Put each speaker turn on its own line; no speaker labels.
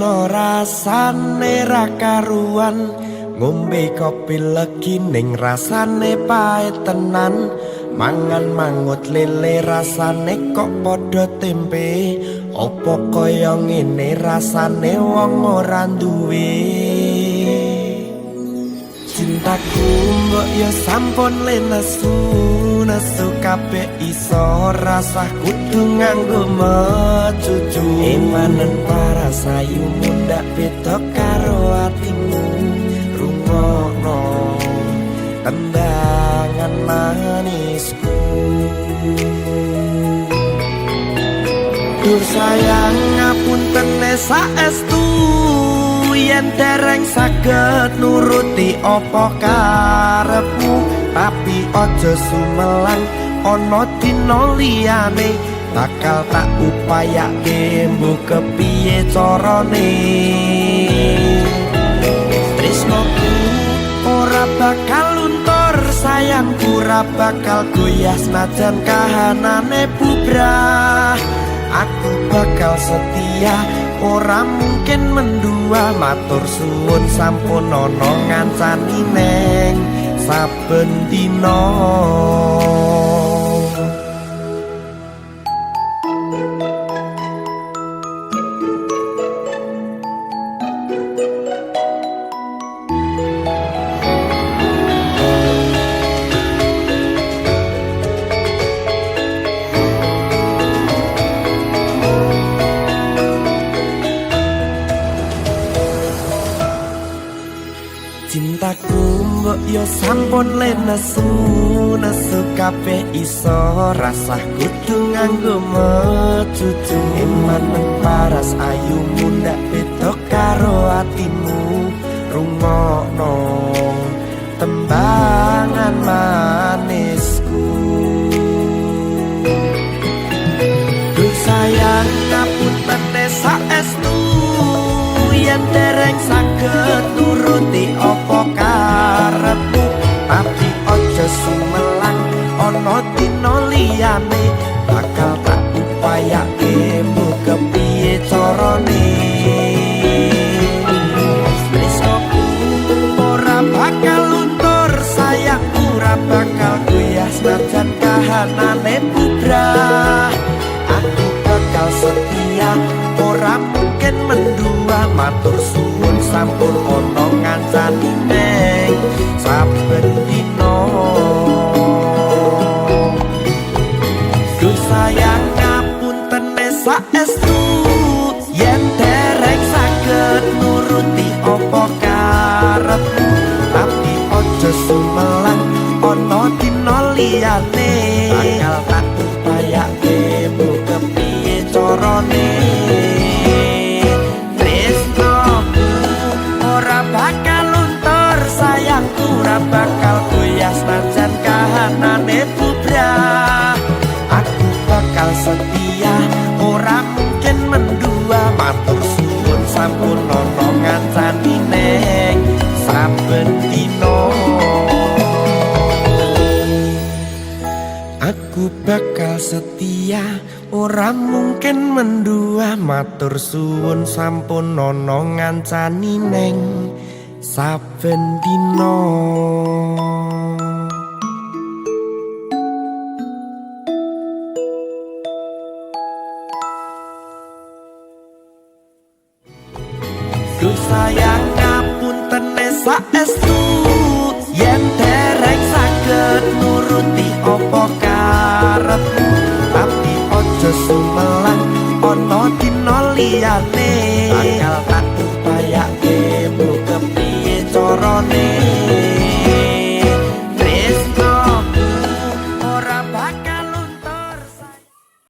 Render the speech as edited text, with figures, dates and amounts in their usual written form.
tresno rasane ra karuan, ngombe kopi legi ning rasane pahit tenan, mangan mangut lele rasane kok padha tempe, opo kaya ngene rasane wong ora duwe. Cintaku mbok yo sampun le nesu, nesu kabeh iso rasah kudu nganggo mecucu. Emanen para sayu mundak beda karo atimu, rungokno tembangan manisku. Duh sayang ngapunten saestu yen dereng saged nuruti apa karepmu, tapi aja sumelang ana dina liyane bakal tak upayake mbuh kepiye carane. Tresnoku ora bakal luntur, sayangku ora bakal goyah senajan kahanane bubrah. Aku bakal setia ora mungkin mendua, matur suwun sampun ana ngancani neng saben dina. Cintaku mbok yo sampun le nesu, nesu kabeh iso rasah kudu nganggo mecucu. Emanen paras ayu mundak beda karo atimu, rungokno tembangan manisku. Duh sayang ngapunten saestu yen dereng saged nuruti apa karepmu, tapi aja sumelang ana dina liyane bakal tak upayake mbuh kepiye carane. Tresnoku ora bakal luntur, sayangku ora bakal goyah senajan kahanane bubrah. Aku bakal setia ora mungkin mendua, matur suwun sampun ana ngancani neng saben dina. Duh sayang ngapunten saestu yen dereng saged nuruti apa karepmu, tapi aja sumelang ana dina liyane bakal tak upayake mbuh kepiye carane. Tresnoku ora bakal luntur, sayangku ora bakal goyah senajan kahanane bubrah. Aku bakal setia ora mungkin mendua, matur suwun sampun ana ngancani neng saben dina. Aku bakal setia ora mungkin mendua, matur suwun sampun ana ngancani neng saben dina. Duh sayang ngapunten saestu yen dereng saged nuruti apa karepmu, tapi aja sumelang ana dina liyane bakal